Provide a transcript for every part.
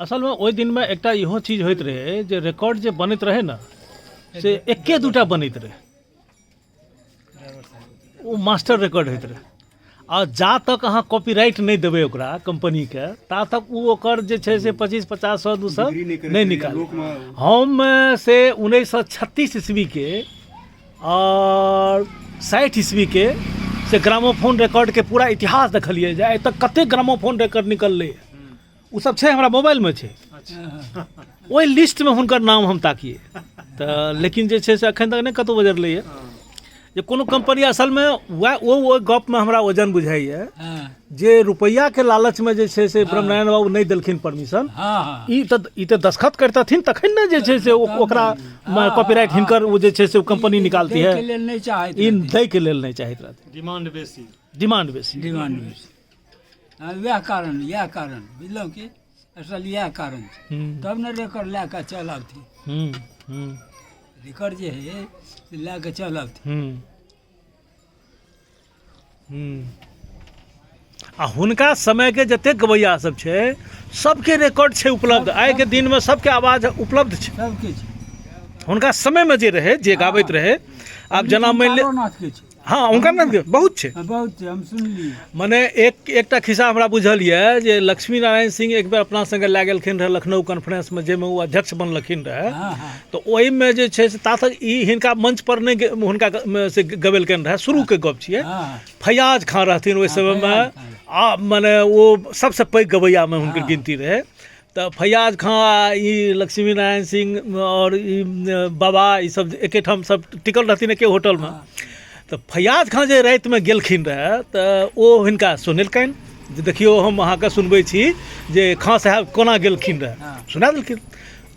असलमे ओहि दिनमे एकटा इहो चीज होइत रहै जे रिकॉर्ड जे बनैत रहै ने से एके दूटा बनैत रहै, ओ मास्टर रिकॉर्ड होइत रहै। आ जा तक अहाँ कॉपीराइट नहि देबै ओकरा कम्पनीके ता तक ओ ओकर जे छै से 25, 50, 100, 200 बिक्री नहि करैत नहि रहै, निकाल। लोकमे हम से 1936 ईस्वीके आओर 60 ईस्वीके से ग्रामोफोन रिकॉर्डके पूरा इतिहास देखलियै जे आइ तक कतेक ग्रामोफोन रिकॉर्ड निकललै। ओ सब छै हमरा मोबाइलमे छै, ओहि लिस्टमे हुनकर नाम हम ताकियै तऽ, लेकिन जे छै से एखन तक नहि कतहु बजरलैए जे कोनो कम्पनी। असलमे वएह ओ ओहि गपमे हमरा वजन बुझाइए जे रुपैआके लालचमे जे छै से ब्रह्मनारायण बाबू नहि देलखिन परमिशन। ई तऽ दस्खत करितथिन तखन ने जे छै से ओकरा कॉपीराइट हिनकर ओ जे छै से ओ कम्पनी निकालती है। दैके लेल नहि चाहैत। ई दैके लेल नहि चाहैत रहथिन। डिमांड बेसी। डिमांड बेसी। डिमांड बेसी, हँ, वएह कारण, इएह कारण बुझलहुँ कि असल इएह कारण छै। तब ने रिकॉर्ड लए कऽ चल आबथिन। हूँ हूँ रिकॉर्ड जे हइ से लए कऽ चल आबथिन। हूँ हूँ आ हुनका समयके जतेक गवैया सब छै सबके रिकॉर्ड छै उपलब्ध। आइके दिनमे सबके आवाज उपलब्ध छै। सबकिछु। हुनका समयमे जे रहै, जे गाबैत रहै, आब जेना मानि ले नाथके छै। हँ, हुनका नामके बहुत छै। हँ, बहुत छै, हम सुनलियै। मने एकटा खिस्सा हमरा बुझल यऽ जे लक्ष्मी नारायण सिंह एक बेर अपना संगे लए गेलखिन रहए लखनऊ कॉन्फ्रेंसमे, जाहिमे ओ अध्यक्ष बनलखिन रहए। हँ हँ तऽ ओहिमे जे छै से ता तक ई हिनका मंच पर नहि हुनका से गबेलकनि रहए। शुरूके गप छियै। फैयाज खाँ रहथिन ओहि समयमे। फैयाज खान। आ मने ओ सबसँ पैघ गबैयामे हुनकर गिनती रहै। तऽ फैयाज खाँ आ ई लक्ष्मी नारायण सिंह आओर ई बाबा, ई सब एकेठाम सब टिकल रहथिन एके होटलमे। तऽ फैयाज खाँ जे रातिमे गेलखिन रहए तऽ ओ हिनका सुनेलकनि जे देखियौ, हम अहाँके सुनबै छी जे खाँ साहेब कोना गेलखिन रहए। सुना देलखिन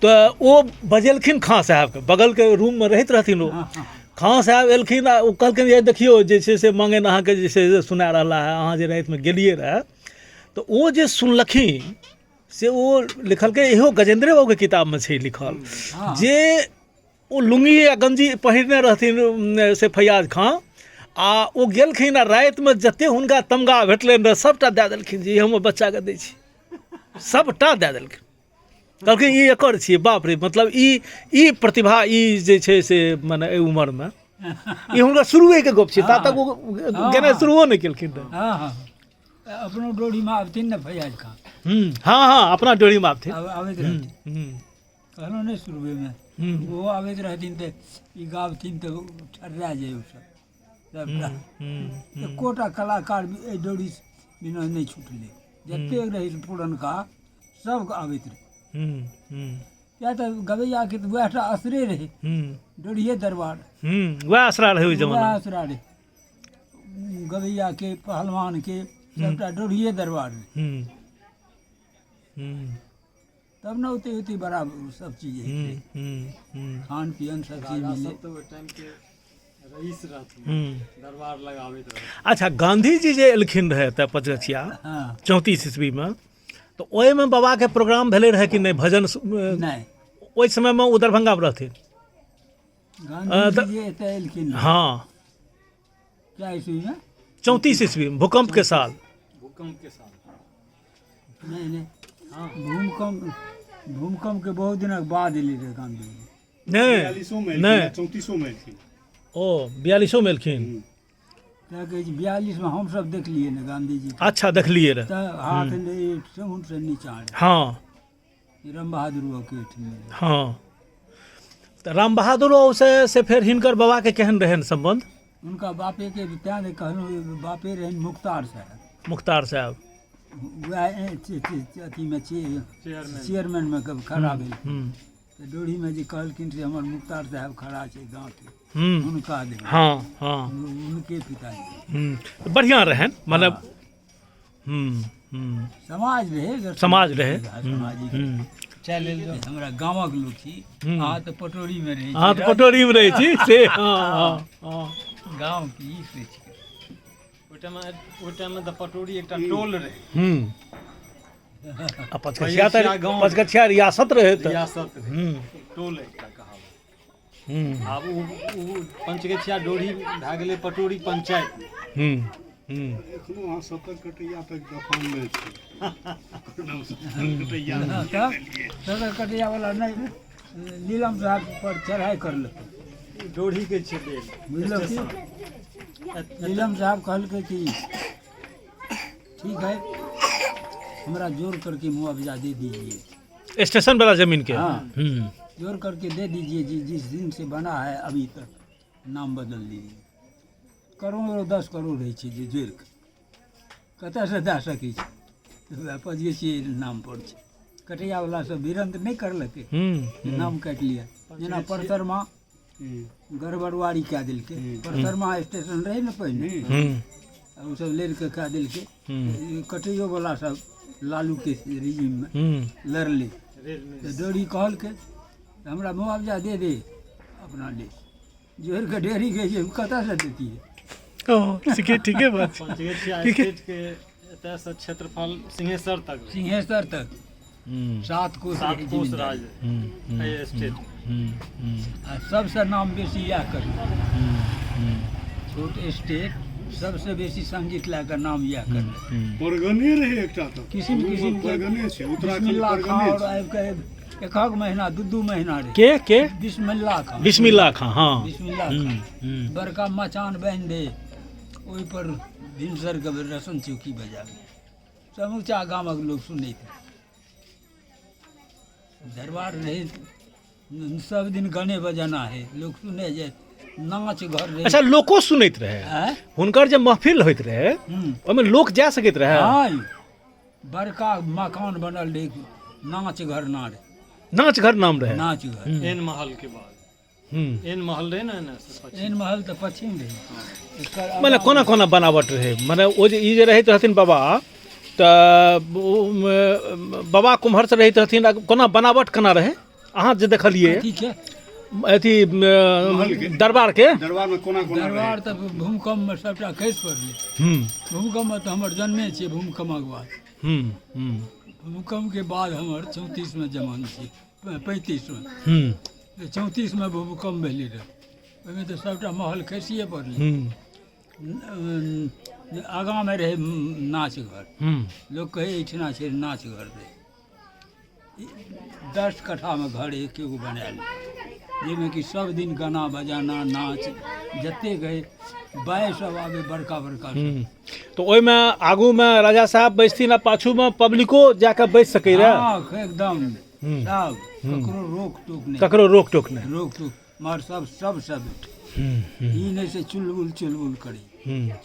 तऽ ओ बजेलखिन खाँ साहेबके, बगलके रूममे रहैत रहथिन ओ। खाँ साहेब एलखिन आ ओ कहलखिन जे देखियौ, जे छै से मङ्गन अहाँके जे छै से सुना रहला है, अहाँ जे रातिमे गेलियै रहए। तऽ ओ जे सुनलखिन से ओ लिखलकै, इहो गजेन्द्रे बाबूके किताबमे छै लिखल, जे ओ लुङ्गी आ गञ्जी पहिरने रहथिन से फैयाज खाँ, आ ओ गेलखिन आ रातिमे जतेक हुनका तमगा भेटलनि रहए सभटा दए देलखिन जे ई हमर बच्चाके दै छी। सभटा दए देलखिन, कहलखिन ई एकर छियै। बाप रे, मतलब ई प्रतिभा, ई जे छै से मने एहि उमरमे, ई हुनका शुरुएके गप छियै, ता तक ओ गेनाइ शुरुओ नहि केलखिन रहए। हँ हँ अपनो डोरीमे आबथिन ने फैयाज खान। हँ हँ, अपना डोरीमे आबथिन। आबैत रहथिन। कहलहुँ ने शुरुएमे ओहो आबैत रहथिन तऽ ई गाबथिन तऽ ठर्रा जाइ ओ सब सबटा। एकोटा कलाकार एहि डोरी बिना नहि छुटलै, जतेक रहै पुरनका सबके आबैत रहै। किया तऽ गबैयाके तऽ वएह टा असरे रहै, डोरिये दरबार। वएह असरा रहै ओहि जमाना। वएह असरा रहै गबैयाके, पहलवानके, सबटा डोरिये दरबार रहै। तब ने ओते ओते बड़ा सब चीज होइ छै, खान पियन सब चीज राजा मिलै। सब तऽ ओहि टाइम के रईस रहथिन, दरबार लगाबैत रहथिन। अच्छा, गांधी जी जे एलखिन रहै एतऽ पचगछिया 34 ईस्वीमे, तऽ ओहिमे बाबाके प्रोग्राम भेलै रहै कि नहि भजन? नहि। ओहि समयमे ओ दरभंगामे रहथिन। गांधी जी जे एतऽ एलखिन रहै, क्या ईस्वीमे? 34 ईस्वी, भूकंप के साल। भूकंप के साल। नहि नहि, भूकंप भूकंप के बहुत दिनक बाद एलै रहै गांधी जी। नहि। 42मे। नहि। 34मे एलखिन। ओ 42मे एलखिन। तैं कहै छी, 42मे हमसब देखलियै ने गांधी जी। अच्छा, देखलियै रहए। तऽ हाथ ठेहुन से नीचा रहै। राम बहादुर बाबूके ओहिठाम रहै। हँ, तऽ राम बहादुर बाबू से फेर हिनकर बाबाके केहन रहनि सम्बन्ध? हुनका बापेके, तें ने कहलहुँ, बापे रहनि मुख्तार साहेब। मुख्तार साहेब। वएह अथीमे चेयरमैनमे खड़ा भेल तऽ डोरीमे जे कहलखिन से हमर मुख्तार साहेब खड़ा छै गाँवके, हुनका देबै। हँ हँ हुनके पिताजी। बढ़िआँ रहनि मतलब। हूँ हूँ समाज रहै। समाज रहै। सामाजिक। हमरा गामक लोक छी, अहाँ तऽ पटोरीमे रहै छी। अहाँ तऽ पटोरीमे रहै छी से, हँ हँ हँ गाँव की ई सोचि कऽ। ओहि टाइममे तऽ पटोरी एकटा टोल रहै। आ पचगछिया तऽ पचगछिया रियासत रहै तऽ रियासत रहै। टोल एकटा कहावत। आब ओ पंचगछिया डोरी भए गेलै पटोरी पंचायत। एखनो अहाँ सत्तर कटैया तक दफानमे छी। ओकर नाम सत्तर कटैया। हँ, तऽ सदर कटैया वाला नहि, नीलम साहब पर चढ़ाइ करलकै। डोढ़ी के छै देल। बुझलक कि नीलम साहब कहलकै कि ठीक है, हमरा जोर करके मुआवजा दे दीजिए। स्टेशन वाला जमीन के? हाँ। जोर करके दे दीजिए जी, जिस दिन से बना है अभी तक नाम बदल दीजिए। करोड़ो 10 करोड़ रहै छै जे जोड़ि कऽ कतऽसँ दए सकै छै? तऽ वएह पचगछिए नामपर छै। कटैयावला सब भिड़न्त नहि करलकै जे नाम काटि लिअ। जेना परसरमा गड़बड़वारी कए देलकै। परसरमा स्टेशन रहै ने पहिने, आ ओसभ लड़ि कऽ कए देलकै। कटैयोवला सब लालूके रिजीममे लड़लै तऽ डोरी कहलकै हमरा मुआवजा दे दे, अपना ले जोड़ि कऽ ढेरी गै छै, कतऽसँ दैतियै? ओ ठीके, ठीके बात छै। पंचगछिया ठीक है। स्टेट के एतयसँ क्षेत्रफल सिंहेश्वर तक रहै। सिंहेश्वर तक 7 कोस 7 रहै कोस जमीन। राज एहि स्टेट मे। आ सबसँ नाम बेसी इएह करी, छोट स्टेट सबसँ बेसी संगीत लए कऽ नाम इएह करलै। परगने रहै एकटा तऽ किसिम किसिम के। परगने छै उत्तराखंड। बिस्मिल्ला खां परगने और छै। आबि कऽ एकहक महीना, दू दू महीना रहै। के? बिस्मिल्ला खां। बिस्मिल्ला खां, हाँ। बिस्मिल्ला खां बड़का मचान बान्हि दे, ओहिपर भिनसरके रसन चौकी बजाबै, समूचा गामक लोक सुनैत रहै। दरबार रहै, सब दिन गाने बजाना है, लोक सुनै जाय, नाच घर रहै। अच्छा, लोको सुनैत रहै? आँय? हुनकर जे महफिल होइत रहै, ओहिमे लोक जा सकैत रहै? हँ, बड़का मकान बनल रहै, नाच घर ना रहै। नाच घर नाम रहै। नाच घर। एन महल के बाद एन महल रहै ने, एने से पश्चिम। एन महल तऽ पश्चिम रहै एकर। मने कोना कोना बनावट रहै? मने ओ जे ई जे रहैत रहथिन बाबा, तऽ ओ, बाबा कुम्हरसँ रहैत रहथिन आ कोना बनावट केना रहै, अहाँ जे देखलियै? ठीक है। अथी महलके। दरबार के। दरबार में कोना कोना रहै? दरबार तऽ भूकम्पमे सबटा खसि पड़लै। भूकम्पमे तऽ हमर जन्मे छै भूकम्पक बाद। हम्म हम्म भूकम्पके बाद हमर 34मे जमान छै, 35मे। तऽ 34मे भूकम्प भेलै रहए, ओहिमे तऽ सबटा महल खसिए पड़लै। आगाँमे रहै नाच घर। लोक कहै एहिठिना छै नाच घर रहै। 10 कट्ठामे घर एक एगो बनायल, जाहिमे कि सब दिन गाना बजाना नाच जतेक हइ, बाइ सब आबै बड़का बड़का सब। तऽ ओहिमे आगूमे राजा साहब बैसथिन आ पाछूमे पब्लिको जाकऽ बैस सकै रहए? हँ, एकदम सब, ककरो रोक टोक नहि। ककरो रोक टोक नहि। रोक टोक, मगर सब सब सब ई नहि से चुलबुल चुलबुल करी,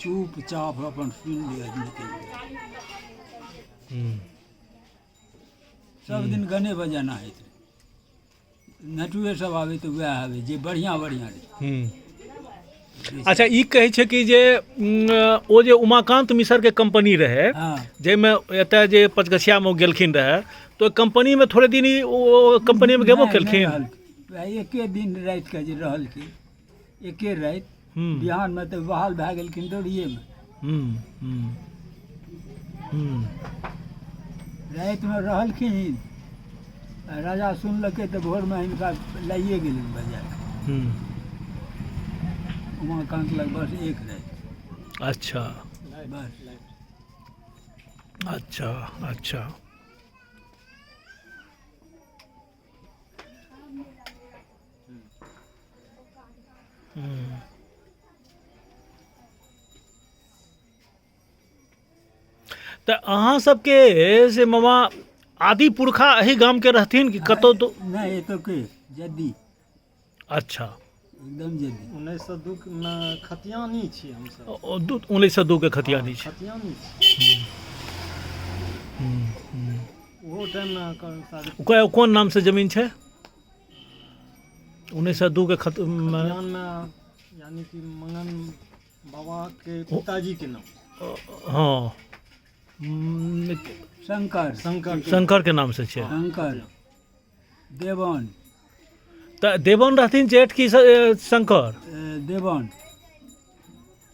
चुपचाप अपन सुनि लिअ, निकलि जाउ। सब दिन गाने बजाना होइत रहै, नटुए सब आबै तऽ वएह आबै जे बढ़िआँ बढ़िआँ रहै। अच्छा, ई कहै छै कि जे ओ जे उमाकान्त मिसरके कंपनी रहै, जाहिमे एतऽ जे पचगछियामे ओ गेलखिन रहए, तऽ ओहि कंपनीमे थोड़े दिन ई ओ कंपनीमे गेबो नहि, नहि केलखिन? रहलखिन। वएह एके दिन रातिके जे रहलखिन, एके राति। बिहानमे तऽ बहाल भए गेलखिन दौड़िएमे। हम्म हम्म हम्म रातिमे रहलखिन आ राजा सुनलकै तऽ भोरमे हिनका लाइए गेलनि बजा कऽ उमाकान्त लग, बस एक राति। अच्छा। बस। अच्छा अच्छा। तऽ अहाँ सबके से मामा आदि पुरखा एहि गामके रहथिन कि कतहु तो? नहि, एतऽ के जद्दी। अच्छा। एकदम जद्दी। 1902 मे खतियानी छी हमसब। 1902 के खतियानी छै? खतियानी छी। ओहो टाइममे ओकर कोन नामसँ जमीन छै 1902 के खतियानमे, यानी कि मंगन बाबा के पिताजी के नाम। हँ। शंकर। शंकर। शंकर के नामसँ छै। शंकर देवन। तऽ देवन रहथिन जेठ कि शंकर? देवन।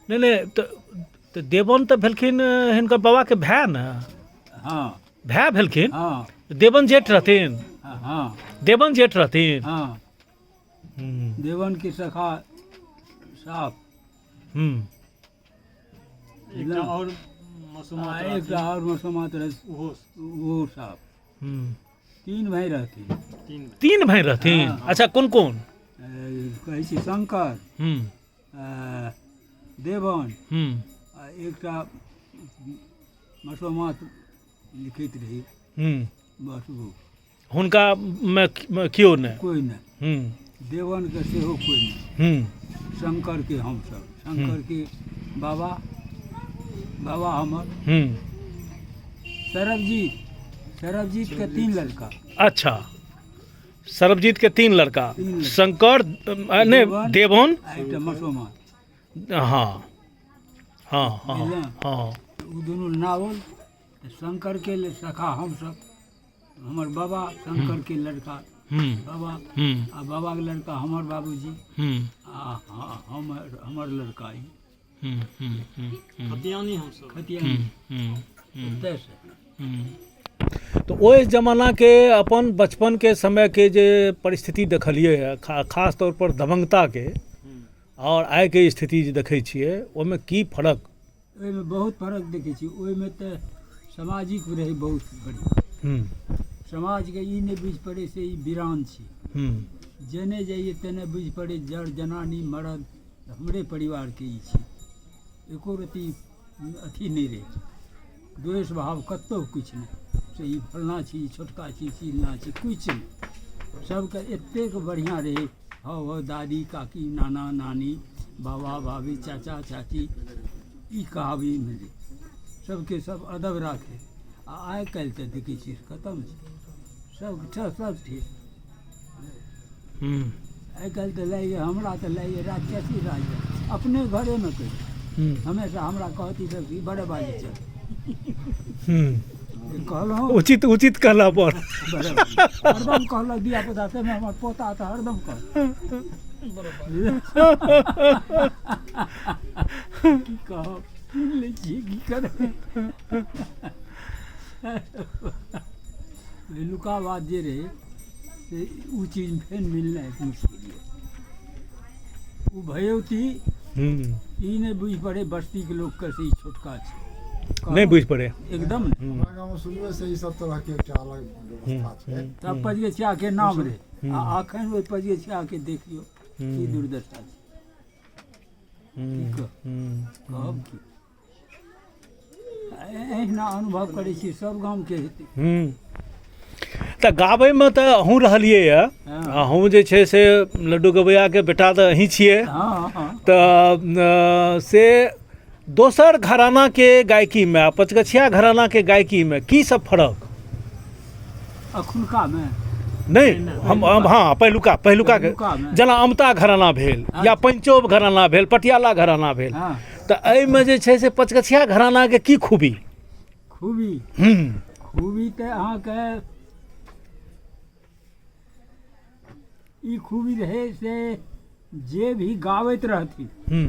नहि नहि, तऽ देवन तऽ भेलखिन हिनकर बाबाके भाय ने? हँ। भाय भेलखिन। हँ। देवन जेठ रहथिन? हँ। देवन जेठ रहथिन। हँ। देवन के सखा साफ। एकटा आओर मसोमात आ एकटा आओर मसोमात रहै, ओहो। ओहो साहब। हूँ तीन भाय रहथिन। तीन। तीन भाय रहथिन? हँ। अच्छा, कोन कोन? कहै छी शंकर, हूँ देवन, हूँ आ एकटा मसोमात लिखैत रही। हूँ बस ओ। हुनका मे केओ नहि? कोइ नहि। हूँ देवनके सेहो कोइ नहि। हूँ शंकरके हमसभ, शंकरके बाबा, बाबा हमर। हूँ सरबजीत, सरबजीतके तीन लड़का। अच्छा, सरबजीत के तीन लड़का? तीन लड़का। शंकर, नहि, देवन। देवन। आ एकटा मसोमात। हँ हँ हँ। बुझलहुँ? हँ। ओ दुनू नावल तऽ शंकरके सखा हमसभ, हमर बाबा, शंकरके लड़का हूँ बाबा, हूँ आ बाबाके लड़का हमर बाबूजी, हूँ आ हमर हमर लड़का ई। हूँ हूँ हूँ हूँ खतियानी हमसभ। खतियानी। हूँ हूँ ओतयसँ। तऽ ओहि जमानाके, अपन बचपनके समयके जे परिस्थिति देखलियै हँ, खास तौर पर दबंगताके, आओर आइके स्थिति जे देखै छियै, ओहिमे की फरक? ओहिमे बहुत फरक देखै छी। ओहिमे तऽ सामाजिक रहै बहुत बढ़िआँ। हूँ समाजके ई नहि बुझि पड़ै से ई वीरान छी। हूँ जेने जाइए तेने बुझि पड़ै जड़ जनानी मरद हमरे परिवारके ई छी। एको रत्ती अथी नहि रहै, द्वेष भाव कतहु किछु नहि, से ई फल्लाँ छी, ई छोटका छी, चिल्लाँ छी, किछु नहि। सबके एतेक बढ़िआँ रहै, हौ हौ दादी काकी नाना नानी बाबा बाबी चाचा चाची, ई कहाबी मिलै, सबके सब अदब राखै। आ आइ काल्हि तऽ देखै छियै खतम छै सब, सब ठीक। हूँ आइ काल्हि तऽ लागि हमरा तऽ लागि राक्षसी राज अपने घरेमे कहि हूँ हमेशा हमरा कहत ई सब कि बड़े बाजी चल। हूँ कहलहुँ उचित उचित कहला पर। बड़े बाजी। हरदम कहलक धिया पुता, ताहिमे हमर पोता तऽ हरदम कहत, की कहब, सुनि लै छियै, की करबै। पहिलुका बात जे रहै से ओ चीज फेर मिलनाइ मुश्किल यऽ। ओ भयौती हूँ ई नहि बुझि पड़ै बस्तीके लोकके से ई छोटका छै। नहि बुझि पड़ै। एकदम नहि। हमरा गाँवमे शुरुए से ई सब तरहके एकटा अलग व्यवस्था छै। तब पचगछियाके नाम रहै, आ एखन ओहि पचगछियाके देखियौ की दुर्दशा छै। की कहब? कहब की, एहिना अनुभव करै छी, सब गामके हेतै। हूँ तऽ गाबैमे तऽ अहूँ रहलियै यऽ। हँ। अहूँ जे छै से लड्डू गबैयाके बेटा तऽ अहीं छियै। हँ हँ। तऽ से दोसर घरानाके गायकीमे आ पचगछिया घरानाके गायकीमे की सब फरक? अखुनकामे? नहि, हम हँ, पहिलुका, पहिलुकाके। पहिलुकामे। जेना अमता घराना भेल या पंचोब घराना भेल, पटियाला घराना भेल। हँ। तऽ एहिमे जे छै से पचगछिया घरानाके की खूबी? खूबी? हूँ। खूबी तऽ अहाँके ई खूबी रहै से जे भी गाबैत रहथिन, हूँ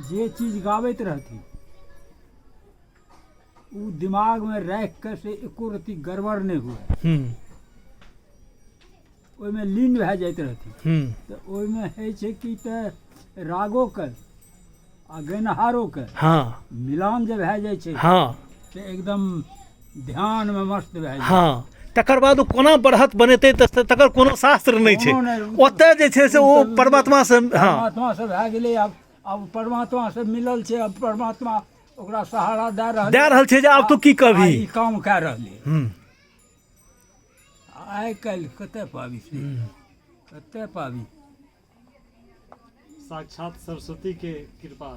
जे चीज गाबैत रहथिन ओ दिमागमे राखि कऽ से एको रत्ती गड़बड़ नहि हुए। हूँ ओहिमे लीन भए जाइत रहथिन। हूँ तऽ ओहिमे होइ छै कि तऽ रागोके आ गेनहारोके हँ मिलान जे भए जाइ छै हँ तऽ एकदम ध्यानमे मस्त भए जाइ। हँ, तकर बाद ओ कोना बढ़त बनेतै तऽ तकर कोनो शास्त्र नहि छै। कोनो नहि। ओतय जे छै से ओ परमात्मा से, हँ, परमात्मा से भए गेलै। आब आब परमात्मा से मिलल छै, आब परमात्मा ओकरा सहारा दए रहल दए रहल छै जे आब तू की कहबही? आ ई काम कए रहलै। हूँ आइ काल्हि कतऽ पाबी से, कतऽ पाबी? साक्षात सरस्वती के कृपा।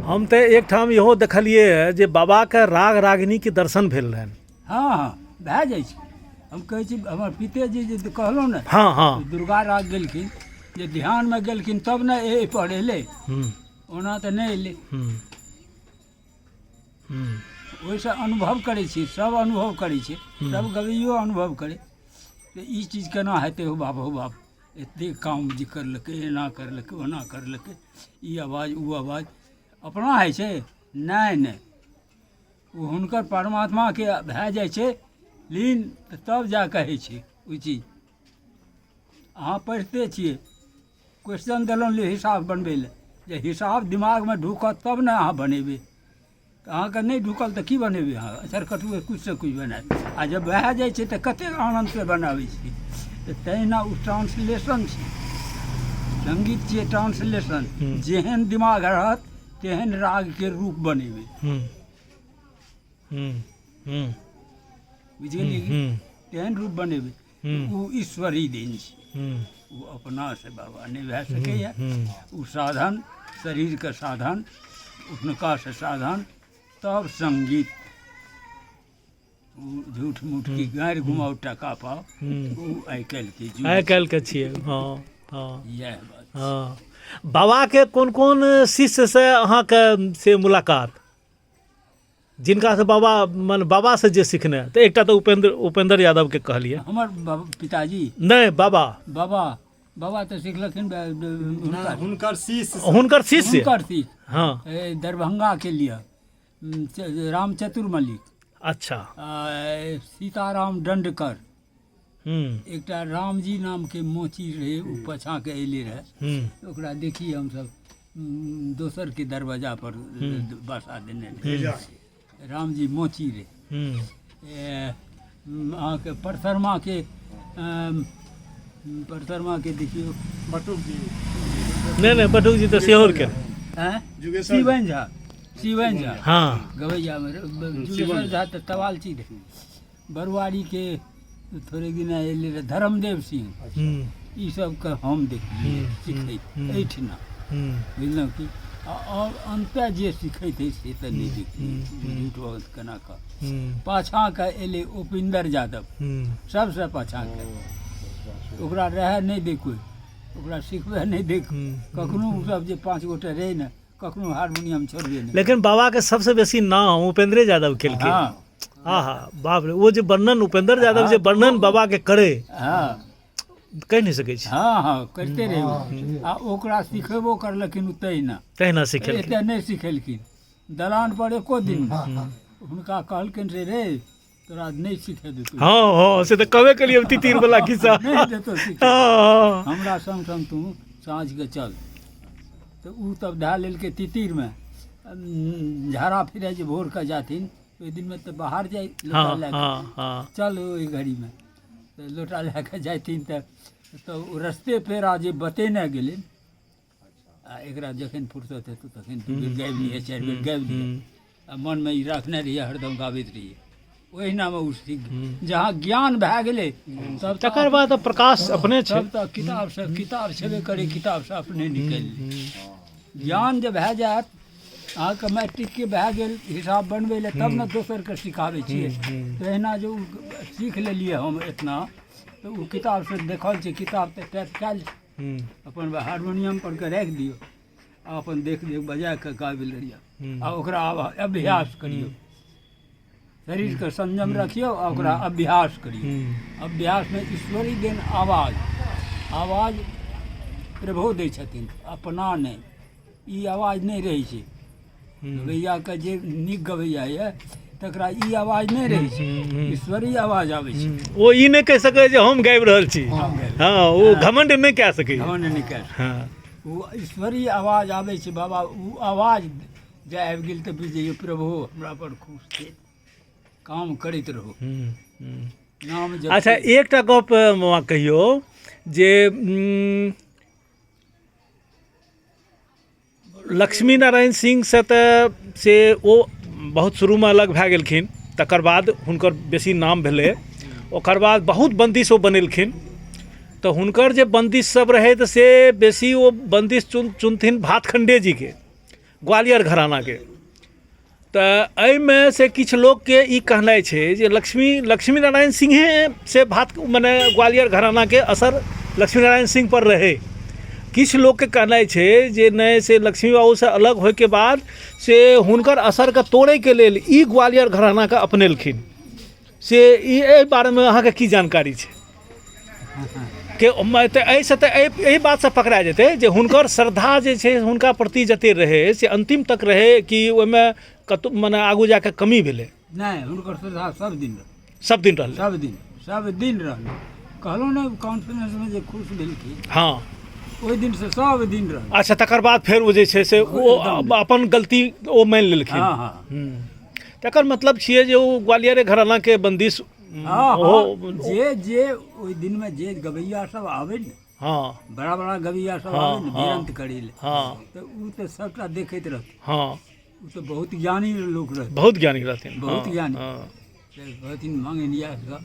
हम तऽ एकठाम इहो देखलियै हँ जे बाबाके राग रागिनीके दर्शन भेल रहनि। हँ हँ, भए जाइ छै। हम कहै छी हमर पितेजी जे कहलहुँ ने, हँ हँ दुर्गा राग गेलखिन, जे ध्यानमे गेलखिन तब ने एहि पर एलै। हूँ ओना तऽ नहि एलै। हूँ हूँ ओहिसँ अनुभव करै छी, सब अनुभव करै छै, सब गबैयो अनुभव करै जे ई चीज केना हेतै। हो बाप, हो बाप, एतेक काम जे करलकै, एना करलकै, ओना करलकै, ई आवाज ओ आवाज अपना होइ छै? नहि नहि, ओ हुनकर परमात्माके भए जाइ छै लीन, तऽ तब जा कऽ होइ छै ओ चीज। अहाँ पढ़िते छियै, क्वेश्चन देलहुँ हिसाब बनबै लए जे हिसाब दिमागमे ढुकत तब ने अहाँ बनेबै। तऽ अहाँके नहि ढुकल तऽ की बनेबै अहाँ? चरकटुए किछुसँ किछु बनायब। आ जब भए जाइ छै तऽ कतेक आनन्दसँ बनाबै छी। तऽ तहिना ओ ट्रांसलेशन छै, सङ्गीत छियै ट्रांसलेशन। जेहन दिमाग रहत तेहन रागके रूप बनेबै। बुझि गेलियै कि? तेहन रूप बनेबै। ओ ईश्वरी देन छै, ओ अपनासँ बाबा नहि भए सकैए। ओ साधन, शरीरके साधन, हुनकासँ साधन, तब सङ्गीत। ओ झूठ मूठ की गारि घुमाउ टाका पाउ, ओ आइ काल्हिके युग। आइ काल्हिके छियै। हँ हँ, इएह बात। हँ, बाबाके कोन कोन शिष्यसँ अहाँके से मुलाकात, जिनकासँ बाबा मने बाबासँ जे सिखने? तऽ एकटा तऽ उपेंद्र यादवके कहलियै। हमर पिताजी? नहि, बाबा। बाबा तऽ सिखलखिन हुनका। हुनकर शिष्य। हुनकर शिष्य। हुनकर शिष्य। हँ। दरभंगाके लिए रामचतुर मल्लिक। अच्छा। सीताराम दंडकर। एकटा रामजी नामके मोची रहै, ओ पाछाँके अयलै रहए। ओकरा देखी हमसब दोसरके दरवाजा पर बसा देने रहै। रामजी मोची रहै। अहाँके परसरमाके देखियौ। बटुक जी। नहि नहि, बटुक जी तऽ सेहोरके। आँय? जुगेसर। शिवन झा, शिवन झा। हँ। गवैयामे जुगेसर झा तऽ तवालची रहै। बरुआरीके थोड़े दिन एलै रहए धर्मदेव सिंह। ई सबके हम देखलियै सिखैत एहिठिना। बुझलहुँ कि? आओर अन्तः जे सिखैत हइ से तऽ नहि देखलियै, झूठ बहुत केना कऽ। पाछाँके एलै उपेन्द्र यादव, सबसँ पाछाँके। ओकरा रहए नहि दै कोइ, ओकरा सिखबे नहि दै कखनो। ओसब जे 5 गोटे रहै ने, कखनो हारमोनियम छोड़बे नहि। लेकिन बाबाके सबसँ बेसी नाम उपेन्द्रे यादव केलकै। हँ। आहा बाप रे, ओ जे वर्णन उपेंद्र यादव जे वर्णन बाबा के करे, हँ, कहि नहि सकै छी। हँ हँ, करिते रहै ओ। आ ओकरा सिखेबो करलखिन ओ तहिना। तहिना सिखेलखिन। एते नहि सिखेलखिन दलान पर एको दिन। हुनका कहलखिन रे रे, तोरा नहि सिखे देतौ। हँ हँ, से तऽ कहबे केलियै तितिर वाला खिस्सा। नहि देतौ सिखे। हँ। हमरा संग संग तू साँझके चल। तऽ ओ तब धए लेलकै तितिरमे झाड़ा फिरै जे भोरके जाथिन ओहि दिनमे तऽ बाहर जाइ लोटा लए कऽ। हँ हँ। चल ओहि घड़ीमे तऽ लोटा लए कऽ जाथिन तऽ ओ रस्ते पेड़ा जे बतेने गेलै। आ एकरा जखन फुर्सत हेतौ तखन 2 बेर गाबि लिहे, 4 बेर गाबि लिहे। आ मनमे ई राखने रहियै, हरदम गाबैत रहियै। ओहिनामे ओ सीख जहाँ ज्ञान भए गेलै तब तकर बाद प्रकाश अपने छै। तब तऽ किताबसँ, किताब छेबे करै, किताबसँ अपने निकलि ज्ञान जे भए जायत अहाँके, मैट्रिकके भए गेल हिसाब बनबै लए, तब ने दोसरके सिखाबै छियै। तहिना जे ओ सीख लेलियै हम एतना, तऽ ओ किताबसँ देखल छै, किताब तऽ टाइप कयल छै। अपन हारमोनियम पर के राखि दियौ आ अपन देख देख बजा कऽ गाबि लिअ। आ ओकरा आब अभ्यास करियौ, शरीरके संयम रखियौ आ ओकरा अभ्यास करियौ। अभ्यासमे ईश्वरी देन आवाज, आवाज प्रभु दै छथिन, अपना नहि। ई आवाज नहि रहै छै गवैयाके। जे नीक गवैया यऽ तकरा ई आवाज नहि रहै छै, ईश्वरी आवाज आबै छै। ओ ई नहि कहि सकै जे हम गाबि रहल छी। हम गाबि। हँ, ओ घमंड नहि कए सकैए। घमंड नहि कए सकै। हँ। ओ ईश्वरी आवाज आबै छै बाबा। ओ आवाज जे आबि गेल तऽ बुझि जइयौ प्रभु हमरा पर खुश छै। काम करैत रहू, नाम जप। अच्छा, एकटा गप मामा कहियौ जे लक्ष्मी नारायण सिंहसँ तऽ से ओ बहुत शुरूमे अलग भए गेलखिन, तकर बाद हुनकर बेसी नाम भेलै। ओकर बाद बहुत बन्दिश ओ बनेलखिन। तऽ हुनकर जे बन्दिश सब रहै तऽ से बेसी ओ बन्दिश चुनथिन भातखण्डे जीके, ग्वालियर घरानाके। तऽ एहिमे से किछु लोकके ई कहनाइ छै जे लक्ष्मी नारायण सिंहे से भात मने ग्वालियर घरानाके असर लक्ष्मी नारायण सिंहपर रहै। किछु लोकके कहनाइ छै जे नहि, से लक्ष्मी बाबूसँ अलग होइके बाद से हुनकर असरके तोड़ैके लेल ई ग्वालियर घरानाके अपनेलखिन। से ई एहि बारेमे अहाँके की जानकारी छै? के तऽ एहिसँ तऽ एहि बातसँ पकड़ा जेतै जे हुनकर श्रद्धा जे छै हुनका प्रति जते रहै से अन्तिम तक रहै कि ओहिमे कतहु मने आगू जाकऽ कमी भेलै? नहि, हुनकर श्रद्धा सब दिन रहलै। सब दिन रहलै। सब दिन, सब दिन रहलै। कहलहुँ ने कॉन्फ्रेंसमे जे खुश भेलखिन। हँ। ओहि दिनसँ सब दिन रहल। अच्छा, तकर बाद फेर ओ जे छै से ओ अपन गलती ओ मानि लेलखिन। हँ हँ। तकर मतलब छियै जे ओ ग्वालियरे घरानाके बंदिश। हँ। ओहो। हँ, जे जे ओहि दिनमे जे गवैया सब आबै ने, बड़ा बड़ा गवैया सब आबै ने भिरन्त करै लए, तऽ ओ तऽ सबटा देखैत रहथिन। ओ तऽ बहुत ज्ञानी लोक रहथिन। बहुत ज्ञानी रहथिन। बहुत ज्ञानी। कहथिन मांगनि इएह गा,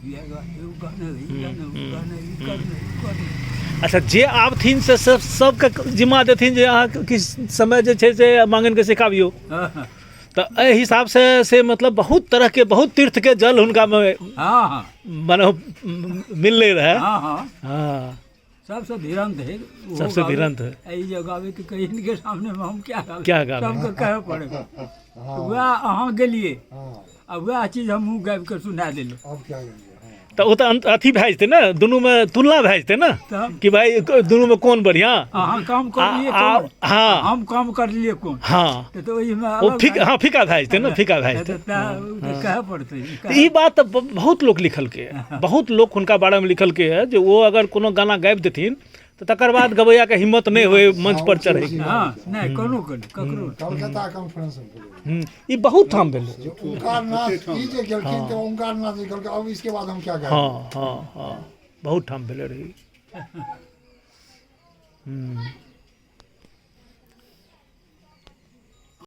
इएह गा, ओ गाना, ई गाना, ओ गाना, ई करना, ओ करना। अच्छा, जे आबथिन से सब सबके जिम्मा देथिन जे अहाँ किछु समय जे छै से मांगनिके सिखाबियौ। तऽ एहि हिसाबसँ से मतलब बहुत तरहके बहुत तीर्थके जल हुनकामे हँ हँ मने मिललै रहए। हँ हँ। सबसे भिरंत है ओहो। सबसे गाबै। भिरंत है। एहि जे गाबै तऽ कहीं इनके सामने में हम क्या गाबै? क्या गाबै? सबके कहै पड़े। वएह अहाँ गेलिए आ वएह चीज हमहूँ गाबि कऽ सुना देलहुँ। अब क्या गाएंगे? हाँ। तऽ ओ तऽ अथी भए जेतै ने, दुनूमे तुलना भए जेतै ने। तब कि भाई दुनूमे कोन बढ़िआँ। अहाँ काम करलिए कोन, हम काम करलिए कोन। तऽ ओहिमे ओ अलग फीका, हँ, फीका भए जेतै ने, फीका भए जेतै। तऽ कहै पड़तै। तऽ ई बात तऽ बहुत लोक लिखलकै हँ, बहुत लोक हुनका बारेमे लिखलकै हँ जे ओ अगर कोनो गाना गाबि देथिन तऽ तकर बाद गबैयाके हिम्मत नहि होइ मंच पर चढ़ैके। हँ, नहि, कोनो कोनो ककरो। कलकत्ता कॉन्फ्रेंस में भेलै। ई बहुत ठाम भेलै। जे ओंकारनाथ ई जे गेलखिन तऽ ओंकारनाथ जी कहलकै अब इसके बाद हम क्या गाएंगे। हँ हँ हँ, बहुत ठाम भेलै रही।